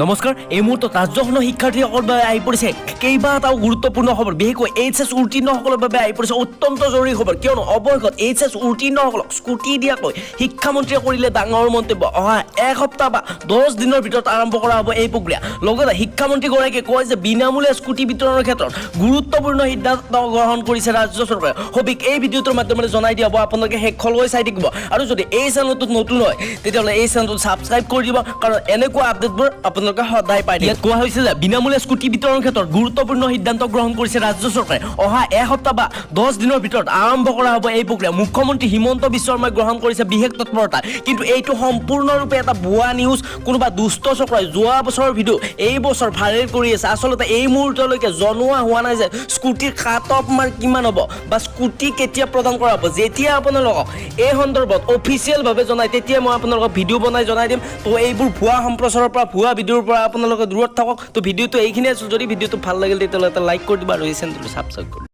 নমস্কাৰ, এই মুহূৰ্তত ৰাজ্যখনৰ শিক্ষাৰ্থীসকলৰ বাবে আহি পৰিছে কেইবাটাও গুৰুত্বপূৰ্ণ খবৰ। বিশেষকৈ এইচএছ উত্তীৰ্ণসকলৰ বাবে আহি পৰিছে অত্যন্ত জৰুৰী খবৰ। কিয়নো অৱশেষত এইচএছ উত্তীৰ্ণসকলক স্কুটি দিয়াকৈ শিক্ষামন্ত্ৰীয়ে কৰিলে ডাঙৰ মন্তব্য। অহা এসপ্তাহ বা 10 দিনৰ ভিতৰত আৰম্ভ কৰা হ'ব এই প্ৰক্ৰিয়া। লগতে শিক্ষামন্ত্ৰীগৰাকীয়ে কয় যে বিনামূলীয়া স্কুটি বিতৰণৰ ক্ষেত্ৰত গুৰুত্বপূৰ্ণ সিদ্ধান্ত গ্ৰহণ কৰিছে ৰাজ্য চৰকাৰে। সবিশেষ এই ভিডিঅ'টোৰ মাধ্যমেৰে জনাই দিয়া হ'ব, আপোনালোকে শেষলৈ চাই থাকিব। আৰু যদি এই চেনেলটোত নতুন হয়, তেতিয়াহ'লে এই চেনেলটো ছাবস্ক্ৰাইব কৰি দিব, কাৰণ এনেকুৱা আপডেটবোৰ আপোনালোকে সদায় পাই। ইয়াত কোৱা হৈছে যে বিনামূলীয়া স্কুটি বিতৰণৰ ক্ষেত্ৰত গুৰুত্বপূৰ্ণ সিদ্ধান্ত গ্ৰহণ কৰিছে ৰাজ্য চৰকাৰে। অহা এসপ্তাহ বা 10 দিনৰ ভিতৰত আৰম্ভ কৰা হ'ব এই প্ৰক্ৰিয়া। মুখ্যমন্ত্ৰী হিমন্ত বিশ্ব শৰ্মাই গ্ৰহণ কৰিছে বিশেষ তৎপৰতা। কিন্তু এইটো সম্পূৰ্ণৰূপে এটা ভুৱা নিউজ। কোনোবা দুষ্ট চক্ৰই যোৱা বছৰৰ ভিডিঅ' এই বছৰ ভাইৰেল কৰি আছে। আচলতে এই মুহূৰ্তলৈকে জনোৱা হোৱা নাই যে স্কুটিৰ কাট অফ মাৰ্ক কিমান হ'ব বা স্কুটি কেতিয়া প্ৰদান কৰা হ'ব। যেতিয়া আপোনালোকক এই সন্দৰ্ভত অফিচিয়েলভাৱে জনায়, তেতিয়া মই আপোনালোকক ভিডিঅ' বনাই জনাই দিম। তো এইবোৰ ভুৱা সম্প্ৰচাৰৰ পৰা, ভুৱা ভিডিঅ'ৰ পৰা আপোনালোকে দূৰত থাকক। তো ভিডিঅ'টো এইখিনিয়ে আছিল। যদি ভিডিঅ'টো ভাল লাগিল, তেতিয়াহ'লে এটা লাইক কৰি দিব আৰু এই চেনেলটো ছাবস্ক্ৰাইব কৰি দিব।